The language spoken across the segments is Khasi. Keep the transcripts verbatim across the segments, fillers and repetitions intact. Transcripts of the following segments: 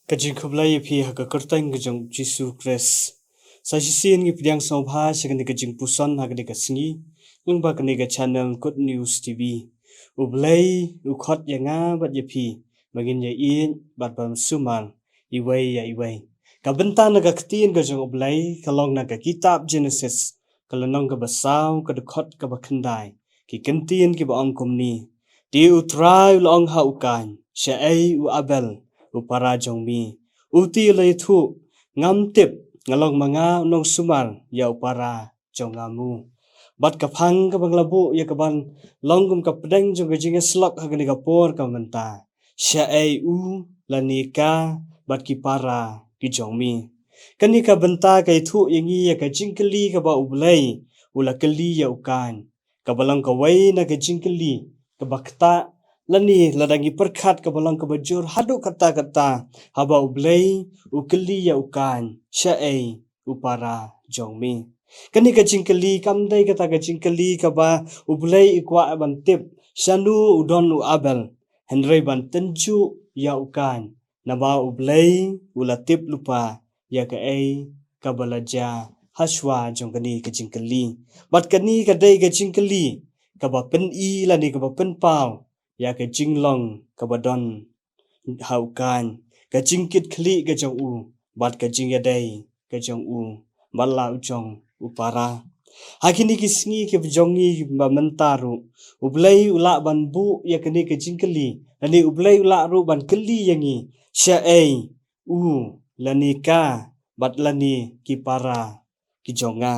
Ka jingkhublei ïa phi ha ka kyrteng ka jong Jisu Khrist. Sa shisien ngi pdiang sngewbha sha kane ka jingpuson ha kane ka sngi, lyngba kane ka channel Good News T V. U Blei u khot ïa nga bad ïa phi ba ngin ïa ïeit bad ban sumar iwei ïa iwei. Ka bynta na ka ktien ka jong U Blei ka long na ka kitab Genesis, ka lynnong kaba saw, ka dkhot kaba khyndai. Ki kyntien kiba ong kumne: Te U Trai u la ong ha u Kain, shaei u Abel u para jong me? U te u la ïathuh, ngam tip, nga long ma nga u nongsumar ïa u para jong nga mo. Bad ka phang kaba nga la buh ïa kaban long kum ka pdeng jong ka jingïasyllok ha kane ka por ka mynta: Shaei u lane ka bad ki para ki jong me? Kane ka bynta ka ïathuh ïa ngi ïa ka jingkylli kaba U Blei u la kylli ïa u Kain, kaba long kawei na ka jingkylli kaba ktah, lane lada ngi pyrkhat kaba long kaba jur haduh katta katta, haba U Blei u kylli ïa u Kain, shaei u para jong me? Kane ka jingkylli kam dei kata ka jingkylli kaba U Blei i kwah ban tip shano u don u Abel, hynrei ban tynjuh ïa u Kain, naba U Blei u la tip lypa ïa kaei kaba la jia hashwa jong kane ka jingkylli. Bad kane ka dei ka jingkylli kaba pyni lane kaba pynpaw ïa ka jinglong kaba don ha u Kain, ka jingkitkhlieh ka jong u bad ka jingïadei ka jong u bad la u jong u para. Ha kine ki sngi kiba jong ngi ba mynta ruh, U Blei u lah ban buh ïa kane ka jingkylli, lane U Blei u lah ruh ban kylli ïa ngi, shaei u lane ka bad lane ki para ki jong nga?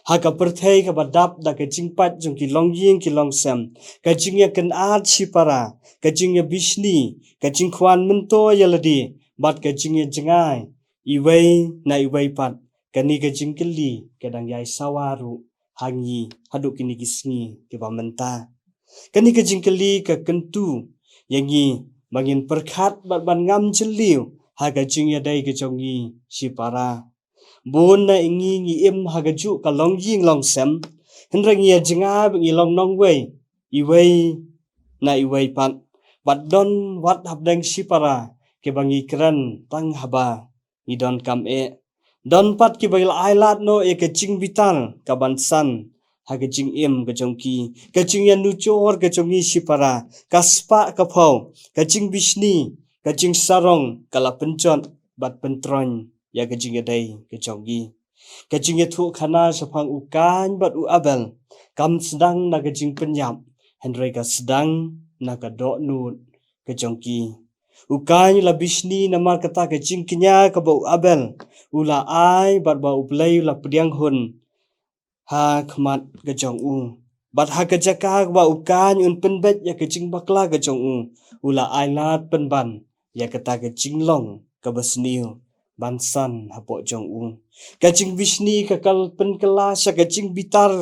Ha ka pyrthei kaba dap da ka jingpait jong ki longïing ki longsem, ka jingïakynad shipara, ka jingïabishni, ka jingkhwan myntoi ïa lade, bad ka jingïajngai iwei na iwei pat, kane ka jingkylli ka dang ïai sawa ruh ha ngi haduh kine ki sngi kiba mynta. Kane ka jingkylli ka kyntu ïa ngi ba ngin pyrkhat bad ban ngam jylliew ha ka jingïadei ka jong ngi shipara. Bun na ngi ngi im ha kajuh ka longïing longsem, hynrei ngi ïajngai ba ngi long nongwei iwei na iwei pat, bad don wat hapdeng shipara kiba ngi kren tang haba ngi donkam eh. Don pat kiba la ailad noh ïa ka jingbitar kaban san ha ka jingim ka jong ki. Ka jingïanujor ka jong ngi shipara ka spah ka phew, ka jingbishni, ka jingsarong ka la pynjot bad pyntroiñ ïa ka jingïadei ka jong ngi. Ka jingïathuhkhana shaphang u Kain bad u Abel kam sdang na ka jingpynïap, hynrei ka sdang na ka dohnud ka jong ki. U Kain u la bishni namar kata ka jingkñia kaba u Abel u la ai bad ba U Blei u la pdiang hun ha khmat ka jong u. Bad ha ka jaka kaba u Kain un pynbeit ïa ka jingbakla ka jong u, u la ailad pynban ïa kata ka jinglong kaba sniew ban san hapoh jong u. Ka jingbishni ka kal pynkylla sha ka jingbitar,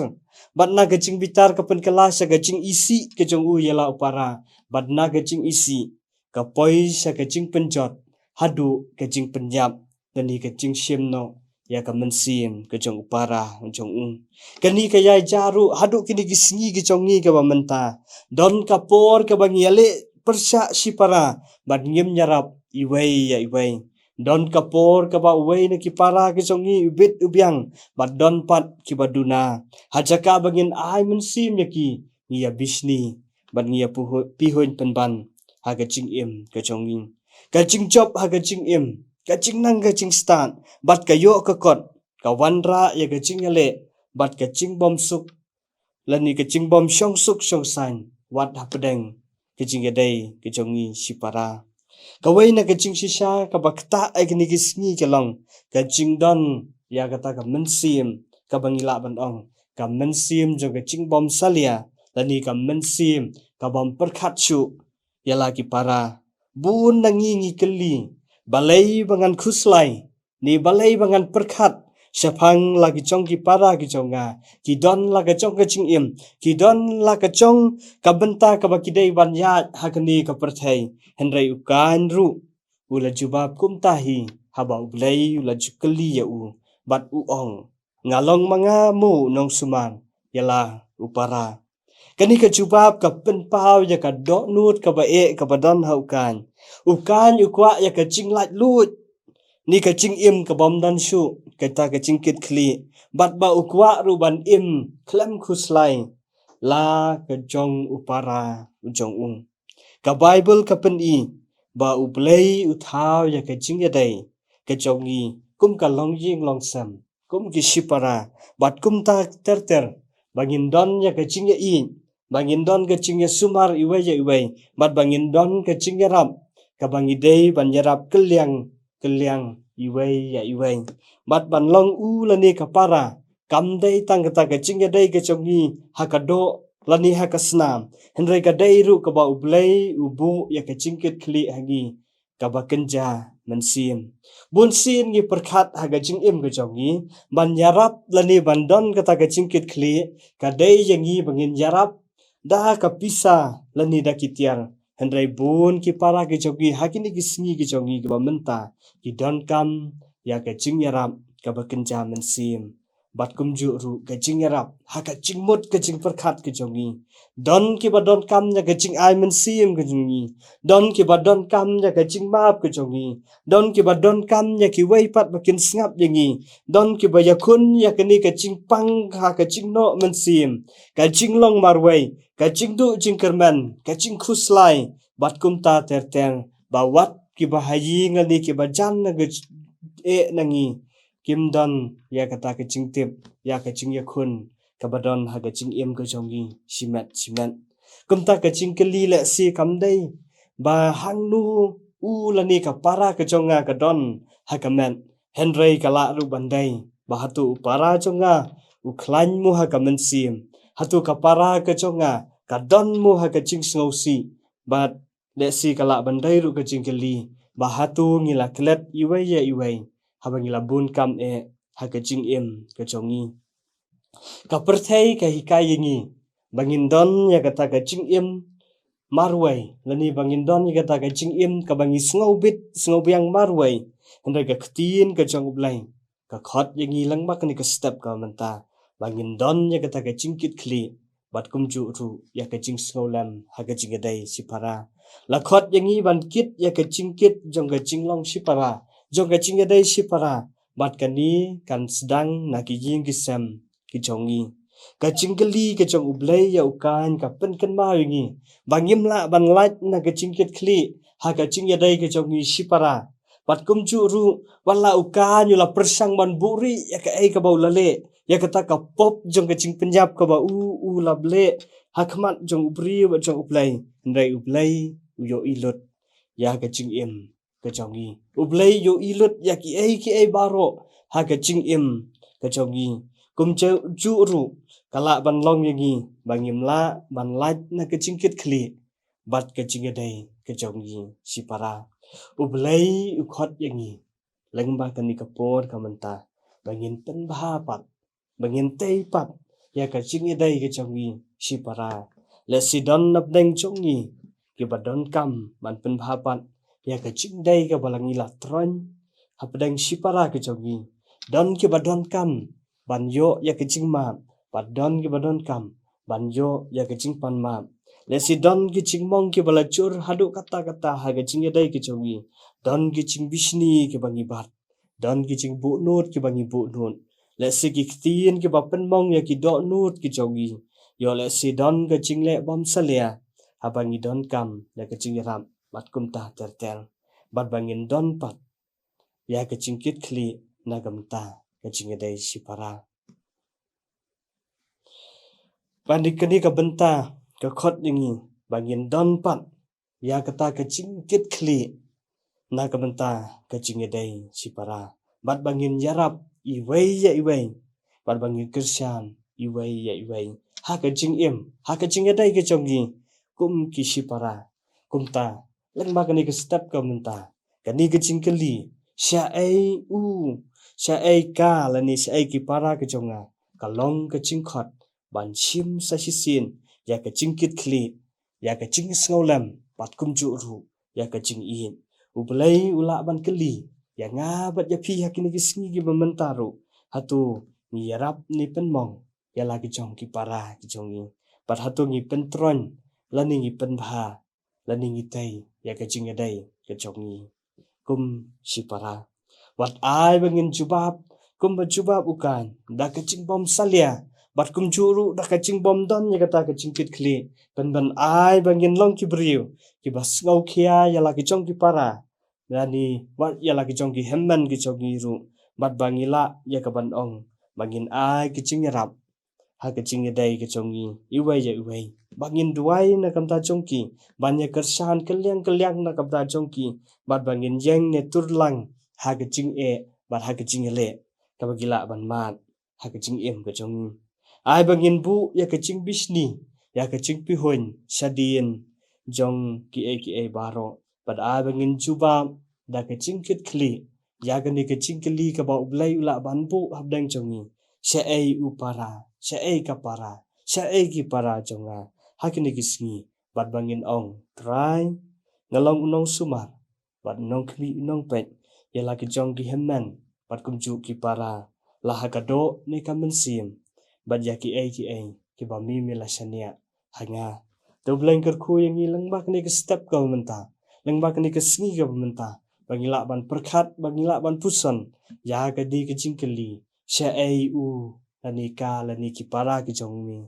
bad na ka jingbitar ka pynkylla sha ka jingisih ka jong u ïa la u para, bad na ka jingisih ka poi sha ka jingpynjot haduh ka jingpynïap, lane ka jingshim noh ïa ka mynsiem ka jong u para jong u. Kane ka ïai jia ruh haduh kine ki sngi ki jong ngi kaba mynta. Don ka por kaba ngi ïaleh pyrshah shipara bad ngim ïarap iwei ïa iwei. Don ka por kaba uwei na ki para ki jong ngi u bit u biang, bad don pat kiba duna. Ha jaka ba ngin ai mynsiem ïa ki, ngi ïa bishni bad ngi ïa puhu-, pihuiñ pynban ha ka jingim ka jong ngi. Ka jingjop ha ka jingim, ka jingnang ka jingstad, bad ka ïoh ka kot, ka wanrah ïa ka jingïaleh bad ka jingbymsuk, lane ka jingbym shong suk shong saiñ wat hapdeng ka jingïadei ka jong ngi shipara. Kawei na ka jingshisha kaba ktah ha kine ki sngi ka long ka jingdon ïa kata ka mynsiem kaba ngi lah ban ong ka mynsiem jong ka jingbymsalia, lane ka mynsiem kabym pyrkhat shuh ïa la ki para. Bun na ngi ngi kylli, balei ba ngan khuslai, ne balei ba ngan pyrkhat shaphang la ki jong ki para ki jong nga? Ki don la ka jong ka jingim, ki don la ka jong ka bynta kaba ki dei ban ïaid ha kane ka pyrthei. Hynrei u Kain ruh u la jubab kumta hi haba U Blei u la ju kylli ïa u, bad u ong, nga long ma nga mo u nongsumar ïa la u para? Kane ka jubab ka pynpaw ïa ka dohnud kaba eh kaba don ha u Kain. U Kain u kwah ïa ka jinglaitluid, ne ka jingim kabym don shuh, kata ka jingkitkhlieh. Bad ba u kwah ruh ban im khlem khuslai la ka jong u para u jong u. Ka Baibl ka pyni ba U Blei u thaw ïa ka jingïadei ka jong ngi kum ka longïing longsem, kum ki shipara, bad kumta ter ter, ba ngin don ïa ka jingïaieit, ba ngin don ka jingïasumar iwei ïa iwei, bad ba ngin don ka jingïarap, kaba ngi dei ban ïarap kylliang kylliang iwei ïa iwei. Bad ban long u lane ka para kam dei tang kata ka jingïadei ka jong ngi ha ka doh lane ha ka snam, hynrei ka dei ruh kaba U Blei u buh ïa ka jingkitkhlieh ha ngi kaba kynja mynsiem. Bun sien ngi pyrkhat ha ka jingim ka jong ngi ban ïarap lane ban don kata ka jingkitkhlieh ka dei ïa ngi ba ngin ïarap da ka pisa lane da ki tiar. Hynrei bun ki para ki jong ngi ha kine ki sngi ki jong ngi kiba mynta ki donkam ïa ka jingïarap kaba kynja mynsiem. Bad kumjuh ruh ka jingïarap ha ka jingmut ka jingpyrkhat ka jong ngi. Don kiba donkam ïa ka jingai mynsiem ka jong ngi. Don kiba donkam ïa ka jingmap ka jong ngi. Don kiba donkam ïa kiwei pat ba kin sngap ïa ngi. Don kiba ïakhun ïa kane ka jingpang ha ka jingnoh mynsiem, ka jinglong marwei, ka jingduh jingkyrmen, ka jingkhuslai, bad kumta ter ter, ba wat kiba ha ïing lane kiba jan na ka j-, eh na ngi, kim don ïa kata ka jingtip, ïa ka jingïakhun kaba don ha ka jingim ka jong ngi shimet shimet. Kumta ka jingkylli lehse kam dei ba hangno u lane ka para ka jong nga ka don ha ka met, hynrei ka lah ruh ban dei ba hato u para jong nga u khlaiñ mo ha ka mynsiem, hato ka para ka jong nga ka don mo ha ka jingsngewsih. Bad lehse ka lah ban dei ruh ka jingkylli ba hato ngi la klet iwei ïa iwei haba ngi la bun kam eh ha ka jingim ka jong ngi. Ka pyrthei ka hikai ïa ngi ba ngin don ïa kata ka jingim marwei, lane ba ngin don ïa kata ka jingim kaba ngi sngewbit sngewbiang marwei. Hynrei ka ktien ka jong U Blei ka khot ïa ngi lyngba kane ka step ka mynta ba ngin don ïa kata ka jingkitkhlieh, bad kumjuh ruh ïa ka jingsngewlem ha ka jingïadei shipara. La khot ïa ngi ban kit ïa ka jingkit jong ka jinglong shipara, jong ka jingïadei shipara, bad kane kan sdang na ki ïing ki sem ki jong ngi. Ka jingkylli ka jong U Blei ïa u Kain ka pynkynmaw ïa ngi ba ngim lah ban lait na ka jingkitkhlieh ha ka jingïadei ka jong ngi shipara. Bad kumjuh ruh, wat la u Kain u la pyrshang ban buhrieh ïa kaei kaba u la leh, ïa kata ka pop jong ka jingpynïap kaba u, u la leh ha khmat jong u briew bad jong U Blei, hynrei U Blei u ïohi lut ïa ka jingim ka jong ngi. U Blei u ïohi lut ïa kiei kiei baroh ha ka jingim ka jong ngi. Kumjuh ruh ka lah ban long ïa ngi ba ngim lah ban lait na ka jingkitkhlieh bad ka jingïadei ka jong ngi shipara. U Blei u khot ïa ngi lyngba kane ka por ka mynta ba ngin pynbha pat, ba ngin tei pat ïa ka jingïadei ka jong ngi shipara. Lehse don na pdeng jong ngi kiba donkam ban pynbha pat ïa ka jingdei kaba la ngi la troiñ ha pdeng shipara ka jong ngi. Don kiba donkam ban ïoh ïa ka jingmap, bad don kiba donkam ban ïoh ïa ka jingpanmap. Lehse don ki jingmong kiba la jur haduh katta katta ha ka jingïadei ka jong ngi. Don ki jingbishni kiba ngi bat, don ki jingbuhnud kiba ngi buhnud. Lehse ki ktien kiba pynmong ïa ki dohnud ki jong ngi. Ïoh lehse don ka jingleh bymsalia haba ngi donkam ïa ka jingïarap bad kumta ter ter. Bad ba ngin don pat ïa ka jingkitkhlieh na ka bynta ka jingïadei shipara. Bad na kane ka bynta ka khot ïa ngi ba ngin don pat ïa kata ka jingkitkhlieh na ka bynta ka jingïadei shipara. Bad ba ngin ïarap iwei ïa iwei, bad ba ngin kyrshan iwei ïa iwei ha ka jingim, ha ka jingïadei ka jong ngi kum ki shipara. Kumta lyngba kane ka step ka mynta, kane ka jingkylli, shaei u, shaei ka, lane shaei ki para ka jong nga, ka long ka jingkhot ban shim sa shisien ïa ka jingkitkhlieh, ïa ka jingsngewlem, bad kumjuh ruh ïa ka jingïeit. U Blei u lah ban kylli ïa nga bad ïa phi ha kine ki sngi kiba mynta ruh, hato ngi ïarap ne pynmong ïa la ki jong ki para ki jong ngi? bad hato ngi pyntroiñ lane ngi pynbha lane ngi tei ïa ka jingïadei ka jong ngi kum shipara. Wat ai ba ngin jubab kumba jubab u Kain, da ka jingbym salia bad kumjuh ruh da ka jingbym don ïa kata ka jingkitkhlieh, pynban ai ba ngin long ki briew kiba sngewkhia ïa la ki jong ki para lane wat ïa la ki jong ki hynmen ki jong ngi ruh, bad ba ngi lah ïa ka ban ong ba ngin ai ka jingïarap ha ka jingïadei ka jong ngi iwei ïa iwei, ba ngin duwai na ka bynta jong ki, ban ïa kyrshan kylliang kylliang na ka bynta jong ki, bad ba ngin ïeng ne turlang ha ka jingeh bad ha ka jingïaleh kaba ngi lah ban mad ha ka jingim ka jong ngi. Ai ba ngin buh ïa ka jingbishni, ïa ka jingpihuiñ shadien jong kiei kiei baroh, bad ai ba ngin jubab da ka jingkitkhlieh ïa kane ka jingkylli kaba U Blei u lah ban buh hapdeng jong ngi: Shaei u para? Shaei ka para? Shaei ki para jong nga ha kine ki sngi? Bad ba ngin ong: Trai, nga long u nongsumar bad u nongkhmih u nongpeit ïa la ki jong ki hynmen bad kumjuh ki para, la ha ka doh ne ka mynsiem, bad ïa kiei kiei kiba me me la shaniah ha nga. To Blei kyrkhu ïa ngi lyngba kane ka step kaba mynta, lyngba kane ka sngi kaba mynta, ba ngi lah ban pyrkhat, ba ngi lah ban puson ïa kane ka jingkylli: Shaei u, lane ka, lane ki para ki jong me,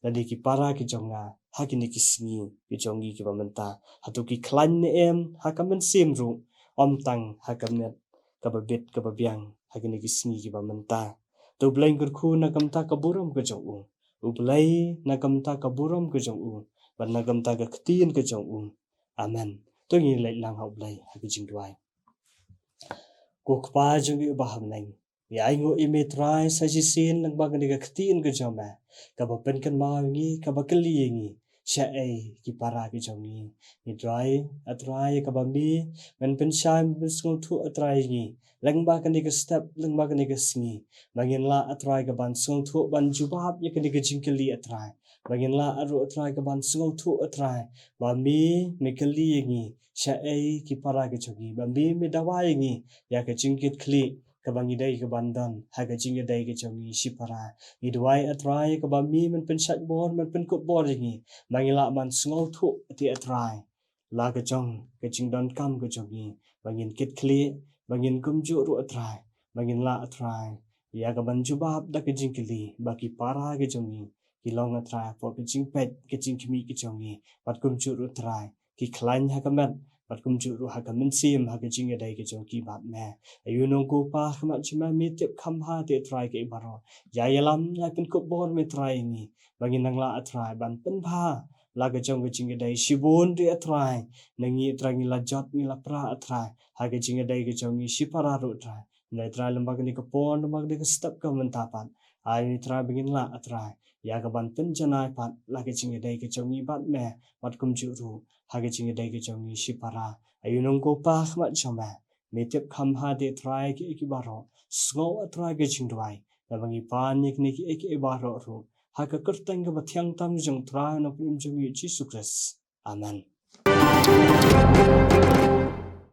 lane ki para ki jong nga ha kine ki sngi ki jong ngi kiba mynta? Hato ki khlaiñ ne em ha ka mynsiem ruh, ym tang ha ka met kaba bit kaba biang ha kine ki sngi kiba mynta? To Blei kyrkhu na ka bynta ka burom ka jong u, U Blei, na ka bynta ka burom ka jong u bad na ka bynta ka ktien ka jong u. Amen. To ngin leit lang ha U Blei ha ka jingduwai. Ko Kpa jong ngi uba ha bneng, ngi ainguh ïa me Trai sa shisien lyngba kane ka ktien ka jong me, kaba pynkynmaw ïa ngi, kaba kylli ïa ngi: Shaei ki para ki jong ngi? Ngi duwai, A Trai, kaba me men pynshai, men pynsngewthuh, A Trai, ïa ngi lyngba kane ka step, lyngba kane ka sngi, ba ngin lah, A Trai, ka ban sngewthuh ban jubab ïa kane ka jingkylli, A Trai. Ba ngin lah ruh, A Trai, ka ban sngewthuh, A Trai, ba me, me kylli ïa ngi: Shaei ki para ki jong ngi? Ba me, me dawa ïa ngi ïa ka jingkitkhlieh kaba ngi dei ka ban don ha ka jingïadei ka jong ngi shipara. Ngi duwai, A Trai, kaba me men pynshait bor, men pynkup bor ïa ngi, ba ngi lah ban sngewthuh te, A Trai, la ka jong ka jingdonkam ka jong ngi, ba ngin kitkhlieh, ba ngin kumjuh ruh, A Trai, ba ngin lah, A Trai, ïa ka ban jubab da ka jingkylli ba ki para ki jong ngi ki long, A Trai, hapoh ka jingpeit, ka jingkhmih ki jong ngi, bad kumjuh ruh, A Trai, ki khlaiñ ha ka met, bad kumjuh ruh ha ka mynsiem, ha ka jingïadei ka jong ki bad me. Aïu nong ko Pa, khmat jong me, me tip kham bha te, A Trai, kiei baroh. Ïa ïalam, ïa pynkup bor me Trai ïa ngi, ba ngin nang lah, A Trai, ban pynbha la ka jong ka jingïadei. Shibun te, A Trai, na ngi, A Trai, ngi la jot, ngi la pra, A Trai, ha ka jingïadei ka jong ngi shipara ruh, A Trai. Ngi, A Trai, lyngba kane ka por, lyngba kane ka step kaba mynta pat, ai, A Trai, ba ngin lah, A Trai, ïa ka ban pynjanai pat la ka jingïadei ka jong ngi bad me, bad kumjuh ruh ha ka jingïadei ka jong ngi shipara. Aïu nong ko Pa, khmat jong me, me tip kham bha te, A Trai, kiei kiei baroh. Sngew, A Trai, ka jingduwai, naba ngi pan ïa kine kiei kiei baroh ruh ha ka kyrteng kaba thiang tam jong U Trai Nongpynim jong ngi Jisu Khrist. Amen.